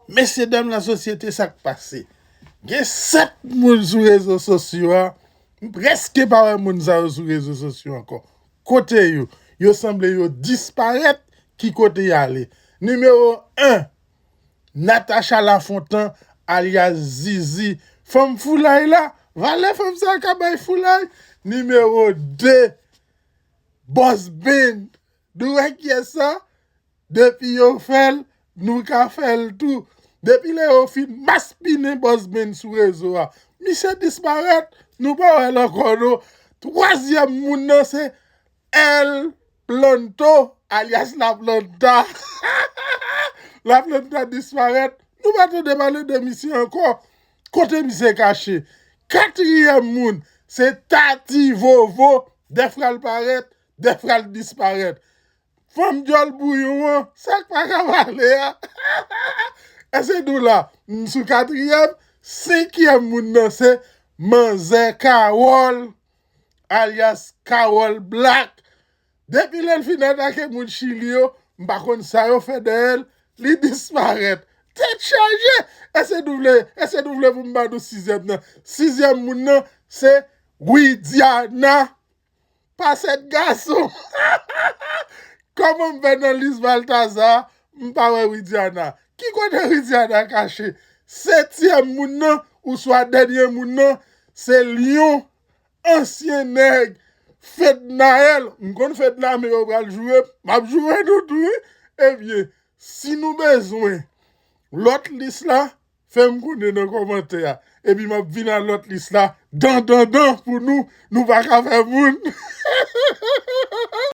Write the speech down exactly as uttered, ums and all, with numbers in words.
Mesye dam lasosyete, sa k pase? Gen sèt moun sou rezo sosyo a, m prèske pa wè moun sa yo sou rezo sosyo ankò. Kote yo? Yo sanble yo disparèt. Ki kote y ale? Nimewo en, Natacha Lafontan, alyas Zizi. Fanm foulay la, valè fanm sa ka bay foulay. Nimewo de, Bòs Ben. Nou wè kiyès sa? Depi yo fè l, nou ka fè l tou. Depi lè yo fin maspinen Bòs Ben sou rezo a, misye disparèt, nou pa wè l ankò non. Twazyèm moun nan se El Planto, alyas La Planta. La Planta disparèt, nou pa tande pale de misye ankò. Kote misye kache? Katriyèm moun se Tati Vovo, dè fwa l parèt, dè fwa l disparèt. Fanm dyòl bouyon an, sa k pa ka pale a? Èske nou la? M sou katriyèm, senkyèm moun nan se Manzè Kawòl, alyas Kawòl Black. Depi lè l fin atake moun Chili yo, m pa konn sa yo fè dèyè l, li disparèt. Tèt chaje! Èske nou vle, èske nou vle pou m ba nou sizyèm nan? Sizyèm moun nan se Widiana. Pasèt gason. Kòman m fè nan lis Baltazar, m pa wè Widiana? Ki kote Widiana kache? Setyèm moun nan, ouswa dènye moun nan, se Lyon, ansyen nèg Fednaelle. M konn Fedna, men yo pral joure m. M ap joure nou tou, wi. Ebyen, si nou bezwen lòt lis la, fè m konnen nan kòmantè a. Epi m ap vin a lòt lis la, dan, dan, dan, pou nou, nou pa ka fè moun.